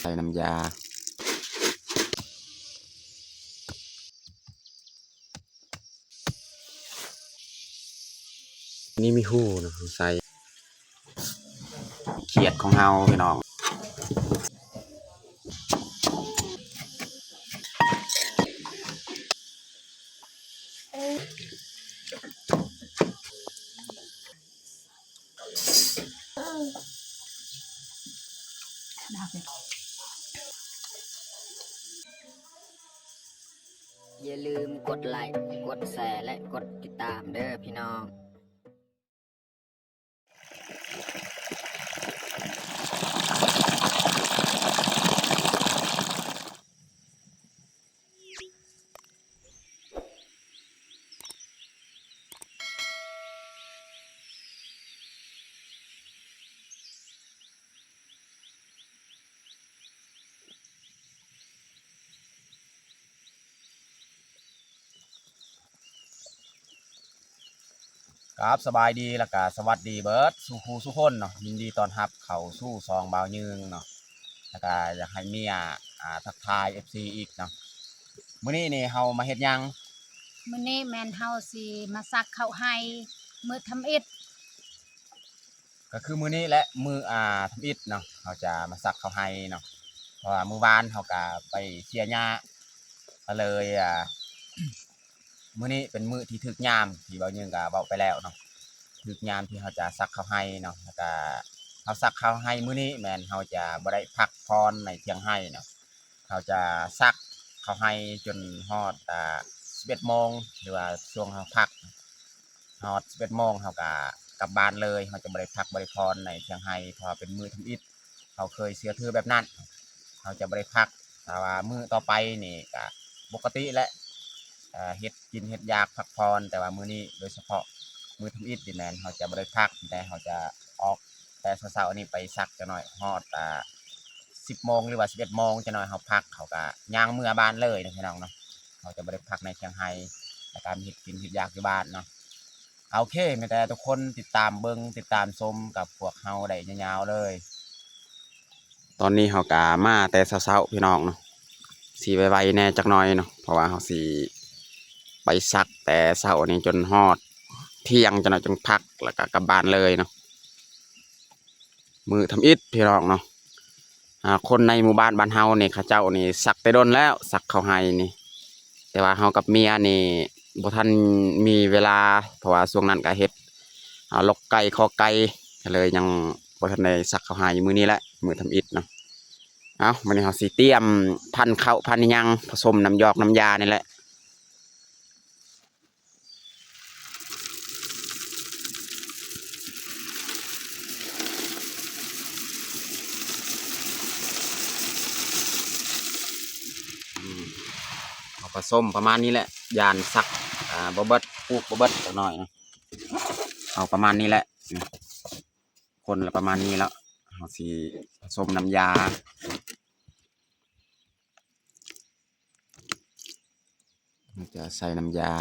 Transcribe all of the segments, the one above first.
ໃສ່ນ້ຳຢາ ນີ້ມີຮູນະ ໃສ່ຂຽດຂອງເຮົາພີ່ນ້ອງ. ຢ່າລືມກົດໄລ້ ກົດແຊ ແລະ ກົດຕິດຕາມເດີພີ່ນ້ອງ. ຄັບ ສະບາຍດີ ແລ້ວກະສະຫວັດດີເບີດສູ່ຄູ່ສູ່ຄົນເນາະ, ຍິນດີຕ້ອນຮັບເຂົ້າສູ່ຊ່ອງບ່າວຍືງເນາະ, ແລ້ວກະຢາກໃຫ້ເມຍ ອ່າ ທັກທາຍເອັຟຊີອີກເນາະ. ມື້ນີ້ນີ້ເຮົາມາເຮັດຫຍັງ? ມື້ນີ້ແມ່ນເຮົາຊິມາສັກເຂົ້າໄຮ່ມື້ທຳອິດ. ກໍຄືມື້ນີ້ແຫຼະ ມື້ ອ່າ ທຳອິດເນາະ ເຮົາຈະມາສັກເຂົ້າໄຮ່ເນາະ, ເພາະວ່າມື້ວານເຮົາກະໄປເສຍຫຍ້າ ກໍເລີຍ ອ່າ ມື້ນີ້ເປັນມື້ທີ່ຖືກຍາມ ທີ່ບ່າວຍືງກະເວົ້າໄປແລ້ວເນາະ, ຖືກຍາມທີ່ເຮົາຈະສັກເຂົ້າໄຮ່ເນາະ. ແລ້ວກະເຮົາສັກເຂົ້າໄຮ່ມື້ນີ້ ແມ່ນເຮົາຈະບໍ່ໄດ້ພັກຜ່ອນໃນທ່ຽງໄຮ່ເນາະ, ເຮົາຈະສັກເຂົ້າໄຮ່ຈົນຮອດ ອ່າ ສິບເອັດໂມງ ຫຼືວ່າຊ່ວງເຮົາພັກ ຮອດສິບເອັດໂມງເຮົາກະກັບບ້ານເລີຍ, ເຮົາຈະບໍ່ໄດ້ພັກບໍ່ໄດ້ຜ່ອນໃນທ່ຽງໄຮ່ ເພາະວ່າເປັນມື້ທຳອິດ. ເຮົາເຄີຍເຊື່ອຖືແບບນັ້ນ ເຮົາຈະບໍ່ໄດ້ພັກ. ຖ້າວ່າມື້ຕໍ່ໄປນີ້ກະປົກກະຕິແຫຼະ ເຮັດກິນເຮັດຢາກພັກຜ່ອນ, ແຕ່ວ່າມື້ນີ້ໂດຍສະເພາະມື້ທຳອິດນີ້ແມ່ນເຮົາຈະບໍ່ໄດ້ພັກ, ແຕ່ເຮົາຈະອອກແຕ່ເຊົ້າໆນີ້ໄປສັກຈັກໜ່ອຍ ຮອດ ອ່າ ສິບໂມງ ຫຼືວ່າສິບເອັດໂມງ ຈັກໜ່ອຍເຮົາພັກ ເຮົາກະຍ່າງເມືອບ້ານເລີຍເນາະ ພີ່ນ້ອງເນາະ. ເຮົາຈະບໍ່ໄດ້ພັກໃນທ່ຽງໄຮ່ ແລ້ວກະເຮັດກິນເຮັດຢາກຢູ່ບ້ານເນາະ. ໂອເຄ ແມ່ນແຕ່ທຸກຄົນຕິດຕາມເບິ່ງ ຕິດຕາມຊົມກັບພວກເຮົາໄດ້ຍາວໆເລີຍ. ຕອນນີ້ເຮົາກະມາແຕ່ເຊົ້າໆ ພີ່ນ້ອງເນາະ, ຊິໄວໆແດ່ຈັກໜ່ອຍເນາະ ເພາະວ່າເຮົາຊິໄປສັກແຕ່ເຊົ້ານີ້ຈົນຮອດທ່ຽງ ຈັກໜ່ອຍຈຶ່ງພັກ ແລ້ວກະກັບບ້ານເລີຍເນາະ. ມື້ທຳອິດ ພີ່ນ້ອງເນາະ. ອ່າ ຄົນໃນໝູ່ບ້ານ ບ້ານເຮົານີ້ ເຂົາເຈົ້ານີ້ສັກແຕ່ດົນແລ້ວ ສັກເຂົ້າໄຮ່ນີ້, ແຕ່ວ່າເຮົາກັບເມຍນີ້ບໍ່ທັນມີເວລາ ເພາະວ່າຊ່ວງນັ້ນກະເຮັດ ອ່າ ລົກໄກ່ ຄໍໄກ່ ກະເລີຍຍັງບໍ່ທັນໄດ້ສັກເຂົ້າໄຮ່. ມື້ນີ້ແຫຼະ ມື້ທຳອິດເນາະ. ເອົາ ມື້ນີ້ເຮົາຊິຕຽມພັນເຂົ້າພັນອີ່ຫຍັງ ປະສົມນ້ຳຢອກນ້ຳຢານີ້ແຫຼະ. ອືມ ເອົາປະສົມປະມານນີ້ແຫຼະ ຢ້ານສັກ ອ່າ ບໍ່ເບິດ ປູກບໍ່ເບິດຈັກໜ້ອຍນະ. ເອົາປະມານນີ້ແຫຼະ ອືມ ຄົນລະປະມານນີ້ແລ້ວ ເຮົາຊິປະສົມນ້ຳຢາ. ເຮົາຈະໃສ່ນ້ຳຢາ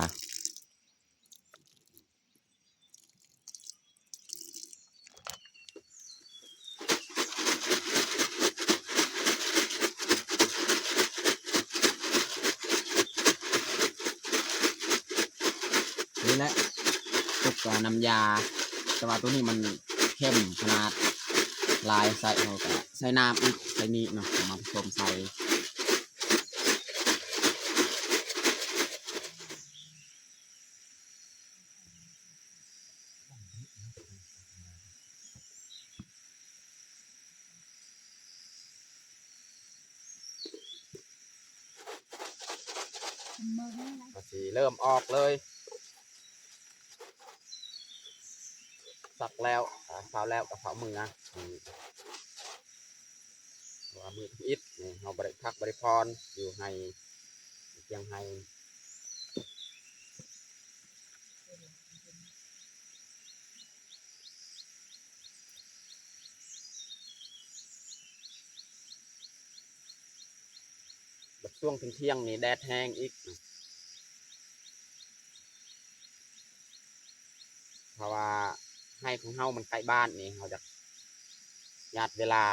ນີ້ແຫຼະ ສຸກກະນ້ຳຢາ ແຕ່ວ່າໂຕນີ້ມັນເຂັ້ມຂະໜາດຫຼາຍ ໃສ່ ເຮົາກະໃສ່ນ້ຳອີກ ໃສ່ນີ້ເນາະ ເອົາມາປະສົມໃສ່. ກະຊິເລີ່ມອອກເລີຍ ສັກແລ້ວ ອ່າ ຟ້າວແລ້ວກະຟ້າວເມືອ ອືມ ເພາະວ່າມື້ທຳອິດນີ້ ເຮົາບໍ່ໄດ້ພັກບໍ່ໄດ້ຜ່ອນ ຢູ່ໄຮ່ ທ່ຽງໄຮ່. ບັດຊ່ວງທ່ຽງໆນີ້ແດດແຮງອີກ ເພາະວ່າໄຮ່ຂອງເຮົາມັນໃກ້ບ້ານນີ້ ເຮົາຢາກຍາດເວລາ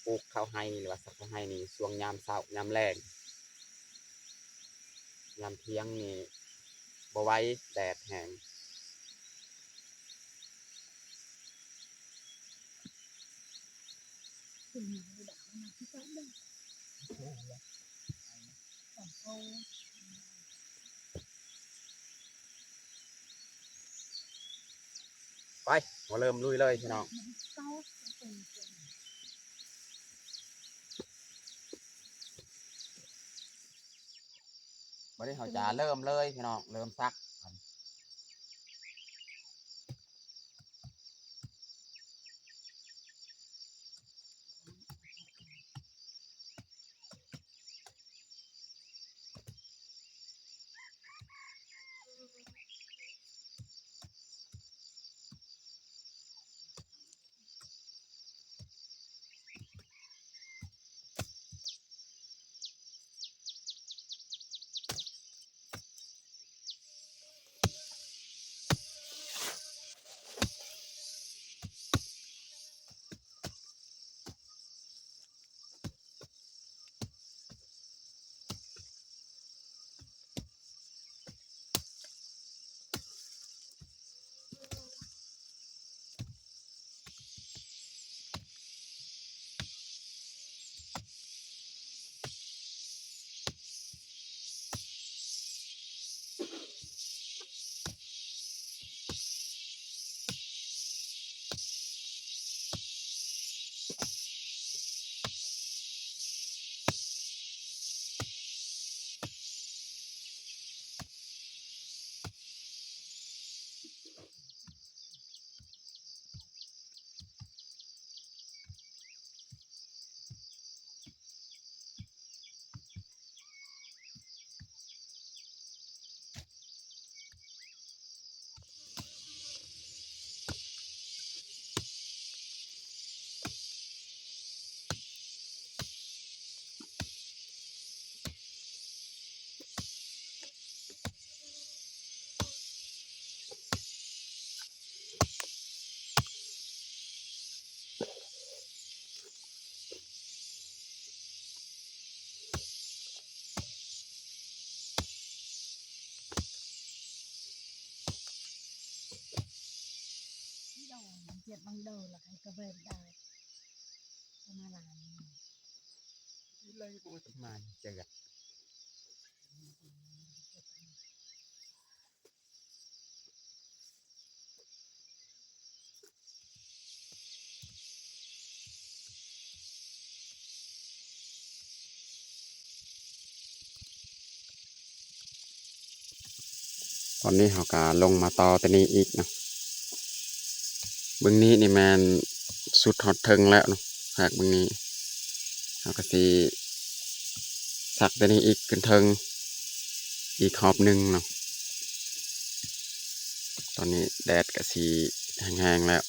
ປູກເຂົ້າໄຮ່ ຫຼືວ່າສັກເຂົ້າໄຮ່ນີ້ ຊ່ວງຍາມເຊົ້າຍາມແລງ. ຍາມທ່ຽງນີ້ບໍ່ໄຫວ ແດດແຮງ. ໄປ ມາເລີ່ມລຸຍເລີຍພີ່ນ້ອງ. ບັດນີ້ເຮົາຈະເລີ່ມເລີຍພີ່ນ້ອງ ເລີ່ມສັກ. ຕອນນີ້ເຮົາກະລົງມາຕໍ່ແຕ່ນີ້ອີກເນາະ. ເບື້ອງນີ້ນີ້ແມ່ນສຸດຮອດເທິງແລ້ວເນາະ ພາກເບື້ອງນີ້ ເຮົາກະຊິສັກແຕ່ນີ້ອີກຂຶ້ນເທິງອີກຮອບໜຶ່ງເນາະ. ຕອນນີ້ແດດກະຊິແຮງໆແລ້ວ.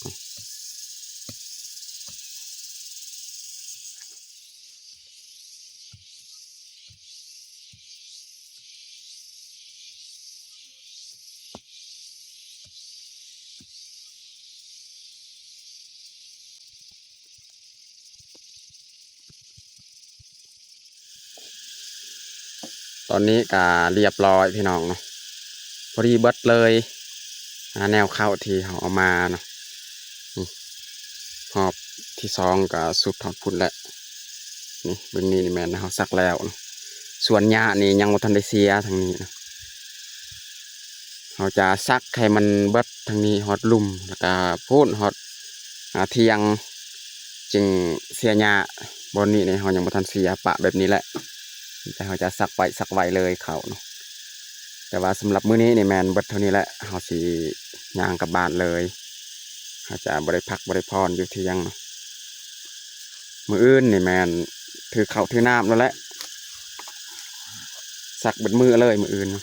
ຕອນນີ້ກະລຽບລ້ອຍພີ່ນ້ອງເນາະ ພໍດີເບິດເລີຍ ອາ ແນວເຂົ້າທີ່ເຮົາເອົາມາເນາະ. ນີ້ຮອບທີສອງກະສຸດຮອດພຸ້ນແຫຼະ. ນີ້ເບິ່ງນີ້ ນີ້ແມ່ນເຮົາສັກແລ້ວເນາະ. ສ່ວນຫຍ້ານີ້ຍັງບໍ່ທັນໄດ້ເສຍທາງນີ້ນະ. ເຮົາຈະສັກໃຫ້ມັນເບິດທາງນີ້ຮອດລຸ່ມ ແລ້ວກະພຸ້ນຮອດ ອາ ທ່ຽງ ຈຶ່ງເສຍຫຍ້າ. ບ່ອນນີ້ນີ້ເຮົາຍັງບໍ່ທັນເສຍ ປະແບບນີ້ແຫຼະ. ແຕ່ເຮົາຈະສັກໄວ້ ສັກໄວ້ເລີຍເຂົ້າເນາະ. ແຕ່ວ່າສຳລັບມື້ນີ້ນີ້ແມ່ນເບິດເທົ່ານີ້ແຫຼະ ເຮົາຊິຍ່າງກັບບ້ານເລີຍ. ເຮົາຈະບໍ່ໄດ້ພັກບໍ່ໄດ້ຜ່ອນຢູ່ທ່ຽງເນາະ. ມື້ອື່ນນີ້ແມ່ນຖືເຂົ້າຖືນ້ຳແລ້ວແຫຼະ ສັກເບິດມື້ເລີຍມື້ອື່ນ. ນີ້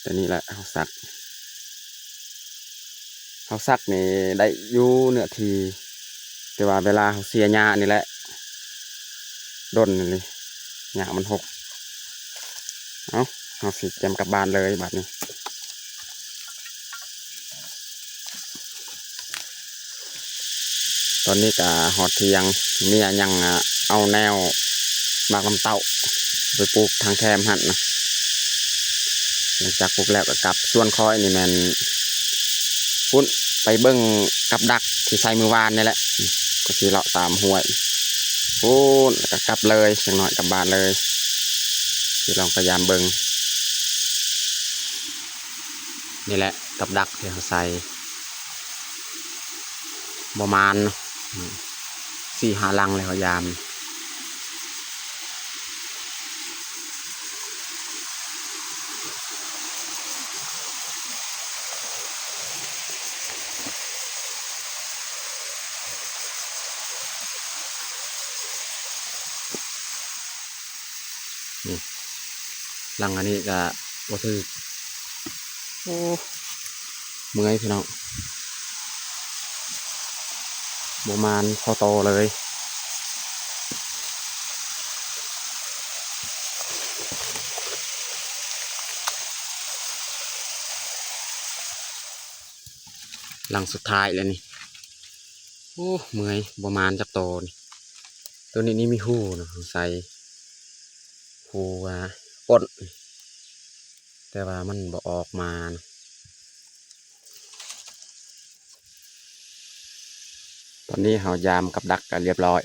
ແຕ່ນີ້ແຫຼະເຮົາສັກ ເຮົາສັກນີ້ໄດ້ຢູ່ເນື້ອທີ່ ແຕ່ວ່າເວລາເຮົາເສຍຫຍ້ານີ້ແຫຼະ ດົນອີ່ຫຼີ ຫຍ້າມັນຫົກ. ເອົ້າ ເຮົາຊິກຽມກັບບ້ານເລີຍບາດນີ້. ຕອນນີ້ກະຮອດທ່ຽງ ເມຍຍັງ ອາ ເອົາແນວໝາກນ້ຳເຕົ້າໄປປູກທາງແຄມຫັ້ນນະ. ຫຼັງຈາກປູກແລ້ວກະກັບ. ສ່ວນຂ້ອຍນີ້ແມ່ນພຸ້ນ ໄປເບິ່ງກັບດັກທີ່ໃສ່ມື້ວານນີ້ແຫຼະ ກະຊິເລາະຕາມຫ້ວຍພຸ້ນ ແລ້ວກະກັບເລີຍ ຈັກໜ້ອຍກັບບ້ານເລີຍ. ຊິລອງໄປຢາມເບິ່ງ. ນີ້ແຫຼະກັບດັກທີ່ເຮົາໃສ່ ບໍ່ໝານເນາະ ອືມ ສີ່ຫ້າຫຼັງແລ້ວເຮົາຢາມ. ນີ້ ຫຼັງອັນນີ້ກະບໍ່ຖືກ. ໂອ້ ເມື່ອຍພີ່ນ້ອງ ບໍ່ໝານພໍໂຕເລີຍ. ຫຼັງສຸດທ້າຍແລ້ວນີ້. ໂອ້ ເມື່ອຍ ບໍ່ໝານຈັກໂຕນີ້. ໂຕນີ້ນີ້ມີຮູນະ ໃສ່ຮູວ່າກົ້ນ ແຕ່ວ່າມັນບໍ່ອອກມານະ. ຕອນນີ້ເຮົາຢາມກັບດັກກະລຽບລ້ອຍ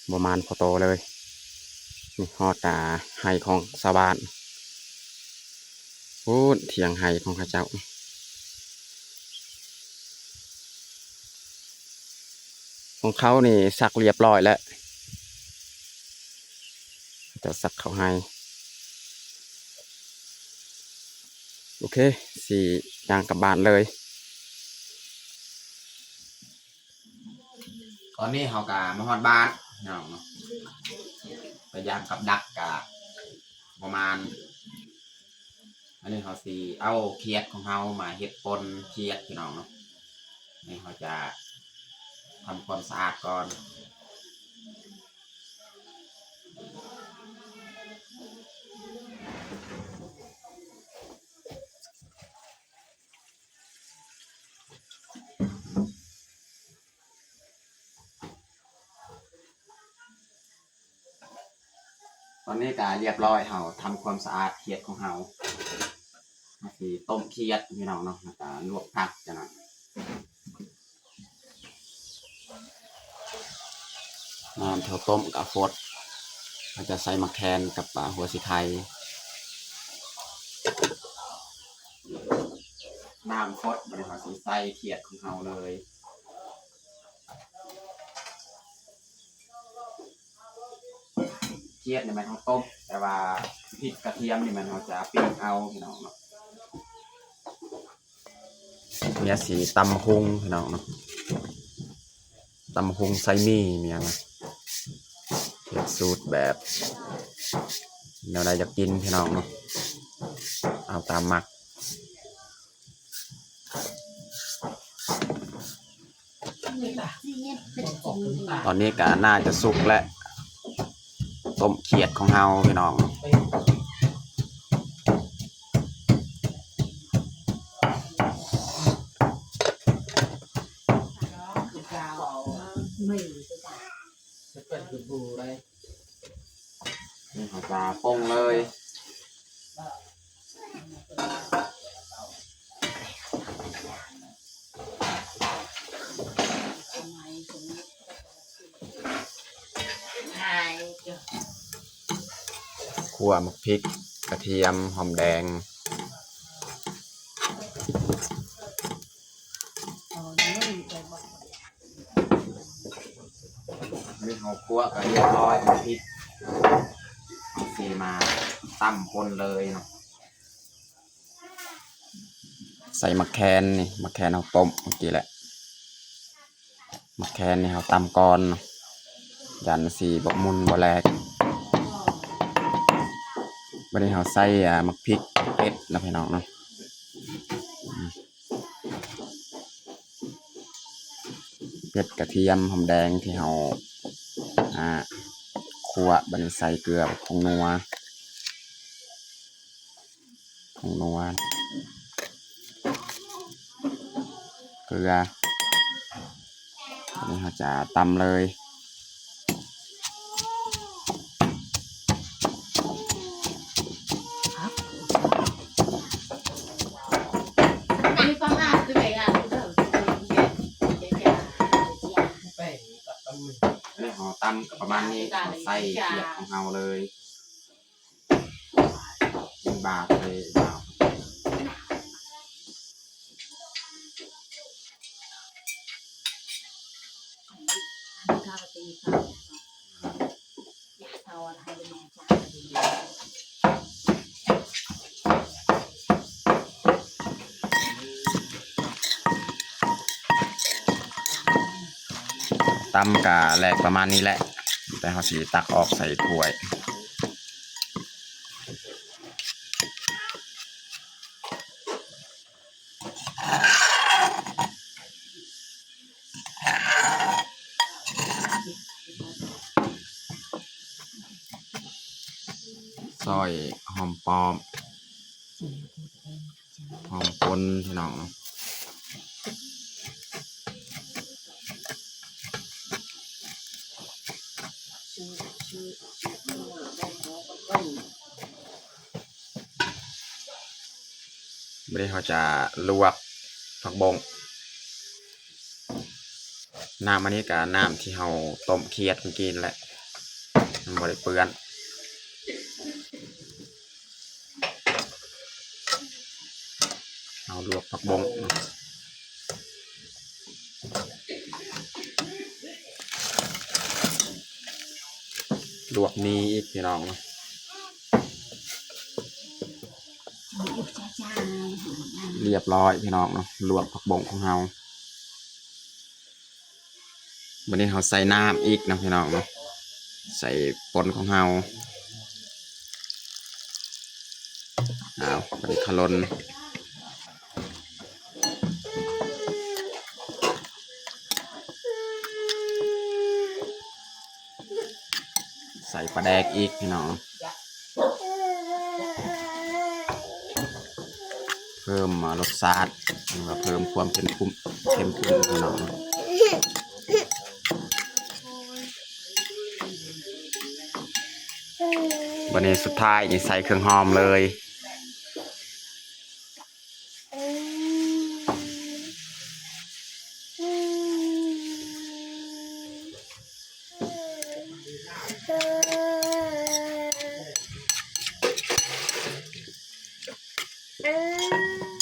ບໍ່ໝານພໍໂຕເລີຍ. ນີ້ຮອດ ອາ ໄຮ່ຂອງຊາວບ້ານ. ພຸ້ນ ຖຽງໄຮ່ຂອງເຂົາເຈົ້າ. ຂອງເຂົານີ້ສັກລຽບລ້ອຍແລ້ວ ເຂົາເຈົ້າສັກເຂົ້າໄຮ່. ໂອເຄ ຊິຍ່າງກັບບ້ານເລີຍ. ຕອນນີ້ເຮົາກະມາຮອດບ້ານເນາະ ໄປຢາມກັບດັກກະປະມານ ອັນນີ້ເຮົາຊິເອົາຂຽດຂອງເຮົາມາເຮັດປົ່ນຂຽດພີ່ນ້ອງເນາະ. ນີ້ເຮົາຈະທຳຄວາມສະອາດກ່ອນ. ຕອນນີ້ກະລຽບລ້ອຍ ເຮົາທຳຄວາມສະອາດຂຽດຂອງເຮົາ. ເຮົາຊິຕົ້ມຂຽດພີ່ນ້ອງເນາະ ແລ້ວກະລວກຜັກຈັ່ງນັ້ນ. ນ້ຳເຂົ້າຕົ້ມກະຟົດ ເຮົາຈະໃສ່ໝາກແຄນກັບ ອາ ຫົວສີໄຄ. ນ້ຳຟົດ ບາດນີ້ເຮົາຊິໃສ່ຂຽດຂອງເຮົາເລີຍ. ຂຽດນີ້ແມ່ນເຮົາຕົ້ມ ແຕ່ວ່າພິກກະທຽມນີ້ແມ່ນເຮົາຈະປີ້ງເອົາພີ່ນ້ອງເນາະ. ເມຍຊິຕຳບັກຫຸ່ງພີ່ນ້ອງເນາະ ຕຳບັກຫຸ່ງໃສ່ໝີ່ ເມຍນະ ເຮັດສູດແບບແນວໃດຢາກກິນພີ່ນ້ອງເນາະ ເອົາຕາມມັກ. ຕອນນີ້ກະໜ້າຈະສຸກແລ້ວ ຕົ້ມຂຽດຂອງເຮົາພີ່ນ້ອງ. ນີ້ເຮົາຈະປົງເລີຍ. ຂົ້ວໝາກພິກ ກະທຽມ ຫອມແດງ. ນີ້ເຮົາຂົ້ວກະຮຽບຮ້ອຍ ໝາກພິກ ເຮົາຊິມາຕຳປົ່ນເລີຍເນາະ. ໃສ່ໝາກແຄນນີ້ ໝາກແຄນເຮົາຕົ້ມເມື່ອກີ້ແຫຼະ. ໝາກແຄນນີ້ເຮົາຕຳກ່ອນເນາະ ຢ້ານມັນຊິບໍ່ໝຸ່ນບໍ່ແຫຼກ. ບາດນີ້ເຮົາໃສ່ ອາ ໝາກພິກເຜັດເນາະ ພີ່ນ້ອງເນາະ. ເຜັດ ກະທຽມ ຫອມແດງທີ່ເຮົາ ອາ ຂົ້ວ. ບາດນີ້ໃສ່ເກືອ ຜົງນົວ ຜົງນົວ ເກືອ. ອັນນີ້ເຮົາຈະຕຳເລີຍ. ອັນນີ້ເຮົາຕຳກໍປະມານນີ້ ເຮົາໃສ່ຂຽດຂອງເຮົາເລີຍ. ເປັນບາດເລີຍ. ຕຳກະແຫຼກປະມານນີ້ແຫຼະ ແຕ່ເຮົາຊິຕັກອອກໃສ່ຖ້ວຍ. ຊອຍຫອມປ້ອມ ຫອມປົ່ນພີ່ນ້ອງ. ບາດນີ້ເຮົາຈະລວກຜັກບົ້ງ. ນ້ຳອັນນີ້ກະນ້ຳທີ່ເຮົາຕົ້ມຂຽດເມື່ອກີ້ນັ້ນແຫຼະ ມັນບໍ່ໄດ້ເປື້ອນ. ເຮົາລວກຜັກບົ້ງເນາະ ລວກໝີ່ອີກພີ່ນ້ອງເນາະ. ລຽບຮ້ອຍພີ່ນ້ອງເນາະ ລວກຜັກບົ້ງຂອງເຮົາ. ບາດນີ້ເຮົາໃສ່ນ້ຳອີກນະພີ່ນ້ອງເນາະ ໃສ່ປົ່ນຂອງເຮົາ. ເອົາ ບາດນີ້ຂະຫຼົ່ນ ໃສ່ປາແດກອີກພີ່ນ້ອງ. ເພີ່ມລົດຊາດ ຫຼືວ່າເພີ່ມຄວາມເຂັ້ມຂຸ້ນ ເຂັ້ມຂຸ້ນພີ່ນ້ອງ. ບາດນີ້ສຸດທ້າຍນີ້ໃສ່ເຄື່ອງຫອມເລີຍ.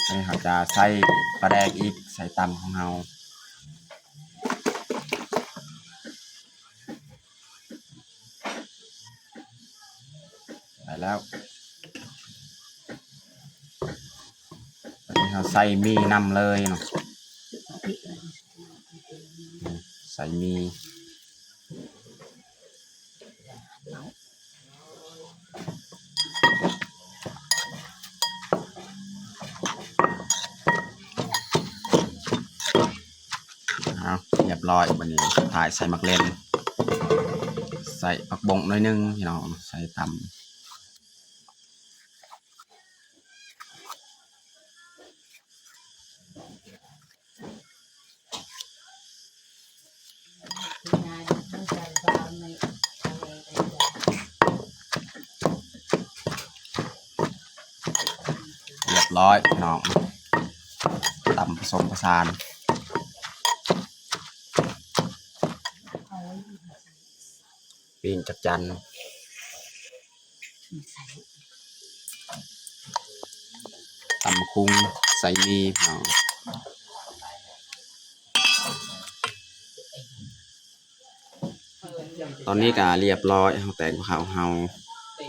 ອັນນີ້ເຮົາຈະໃສ່ປາແດກອີກ ໃສ່ຕຳຂອງເຮົາ. ໄດ້ແລ້ວ ບາດນີ້ເຮົາໃສ່ໝີ່ນຳເລີຍເນາະ ໃສ່ໝີ່. ເອົາ ລຽບຮ້ອຍ ບາດນີ້ສຸດທ້າຍໃສ່ໝາກເລັ່ນ ໃສ່ຜັກບົ້ງໜ້ອຍໜຶ່ງພີ່ນ້ອງ ໃສ່ຕຳ. ລຽບຮ້ອຍພີ່ນ້ອງ ຕຳປະສົມປະສານ ປີ້ງຈັກຈັ່ນ. ຕຳບັກຫຸ່ງໃສ່ໝີ່ພີ່ນ້ອງ. ຕອນນີ້ກະລຽບຮ້ອຍ ເຮົາແຕງພາເຮົາ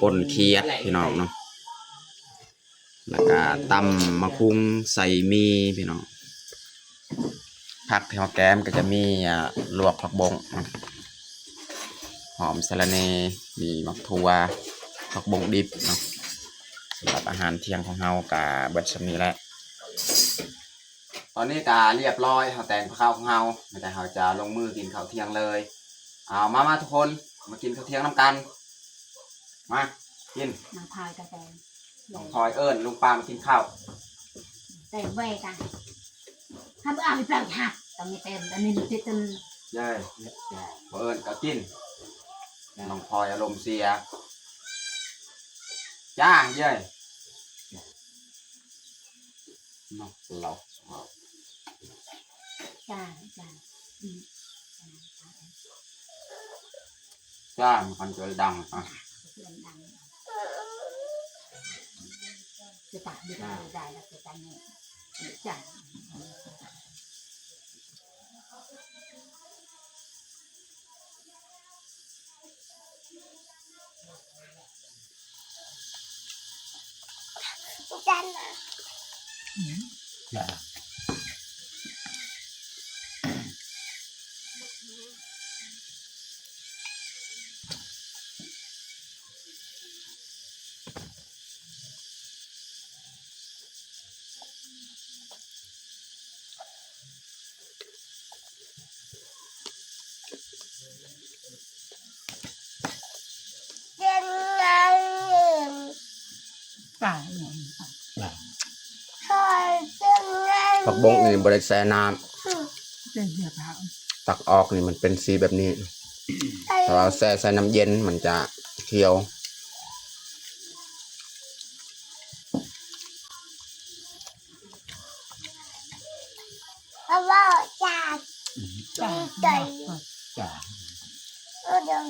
ປົ່ນຂຽດພີ່ນ້ອງເນາະ ແລ້ວກະຕຳບັກຫຸ່ງໃສ່ໝີ່ພີ່ນ້ອງ. ຜັກທີ່ເຮົາແກມກໍຈະມີ ອ່າ ລວກຜັກບົ້ງ ຫອມສະລະແໜ່ ມີໝາກຖົ່ວ ຜັກບົ້ງດິບເນາະ. ສຳລັບອາຫານທ່ຽງຂອງເຮົາກໍເບິດສ່ຳນີ້ແຫຼະ. ຕອນນີ້ກໍລຽບຮ້ອຍ ເຮົາແຕ່ງກັບເຂົ້າຂອງເຮົາ ແລ້ວກໍເຮົາຈະລົງມືກິນເຂົ້າທ່ຽງເລີຍ. ເອົາ ມາ ມາທຸກຄົນ ມາກິນເຂົ້າທ່ຽງນຳກັນ. ມາກິນ ນ້ອງພອຍກໍແຕ່ງ ນ້ອງພອຍເອີ້ນລຸງປ້າມາກິນເຂົ້າ. ແຕ່ງແບກະ ຮັບເອົາໄປເປົ່າຮັບ ຕ້ອງມີແຕ່ງ ອັນນີ້ມັນຕິດຕົນ ເຢີ້ຍ ບໍ່ເອີ້ນກໍກິນ. ນ້ອງພອຍອາລົມເສຍ. ຈ້າງເຢີ້ຍ. ນອກເຫຼົ້າ ຈ້າງ ຈ້າງ ອືມ ຈ້າງ ມັນຈະດັງ ອ່ະ ຈະຕາຍ ຈະຕາຍ ຈະຕາຍ ຈະຕາຍ ຈ້າງ. ຜັກບົ້ງນີ້ບໍ່ໄດ້ແຊ່ນ້ຳ ຕັກອອກນີ້ມັນເປັນສີແບບນີ້ ຖ້າວ່າແຊ່ໃສ່ນ້ຳເຢັນມັນຈະຂຽວ. ເພາະວ່າຈາກ ອືມ ຈາກ ເອີ ດຽວ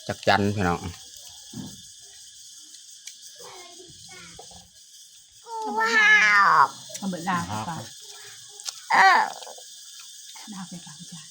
ຈັກຈັ່ນພີ່ນ້ອງ ວ້າວ ເອົາເບີດດາວໄປ ເອີ ດາວໄປກາງຈານ.